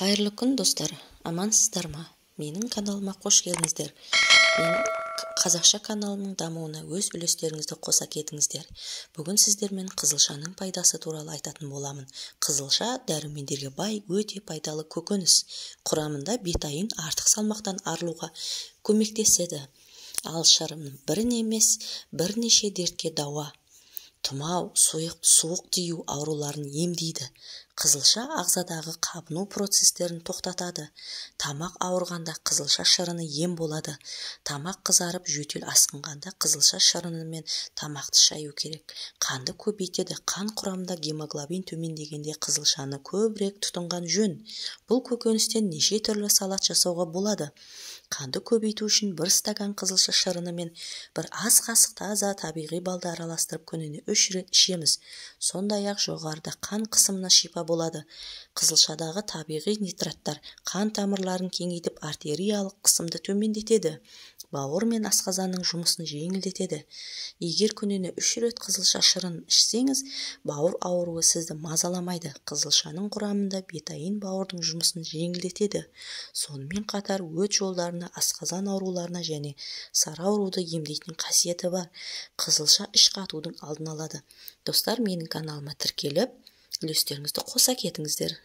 Қайырлы күн, достар! Амансыздар ма? Менің каналыма қош келдіңіздер. Мен қазақша каналымның дамуына өз үлестеріңізді қоса кетіңіздер. Бүгін сіздермен қызылшаның пайдасы туралы айтатын боламын. Қызылша – дәрумендерге бай, өте пайдалы көкөніс. Құрамында бетаин артық салмақтан арылуға көмектеседі. Ал шырын бір емес, бірнеше дертке дауа: тұмау, суық тию ауруларын емдейді. Қызылша ағзадағы қабыну процестерін тоқтатады. Тамақ ауырғанда қызылша шырыны ем болады. Тамақ қызарып, жөтел асқынғанда қызылша шырынымен тамақты шаю керек. Қанды көбейтеді. Қан құрамында гемоглобин төмендегенде қызылшаны көбірек тұтынған жөн. Бұл көкөністен неше түрлі салат жасауға болады. Қанды көбейту үшін 1 стакан қызылша шырынымен бір ас қасық таза табиғи балды араластырып, күніне үш рет ішеміз. Сондай-ақ жоғарыда қан қысымына шипа болады. Қызылшадағы табиғи нитраттар қан тамырларын кеңейтіп, артериялық қысымды төмендетеді, бауыр мен асқазанның жұмысын жеңілдетеді. Егер күніне үш рет қызылша шырынын ішсеңіз, бауыр ауруы сізді мазаламайды. Қызылшаның құрамында бетаин бауырдың жұмысын жеңілдетеді. Сонымен қатар өт жолдарына, асқазан ауруларына және сары ауруды емдейтін қасиеті бар. Қызылша іш қатудың алдын алады. Достар, менің каналыма тіркеліп, үлестеріңізді қоса кетіңіздер.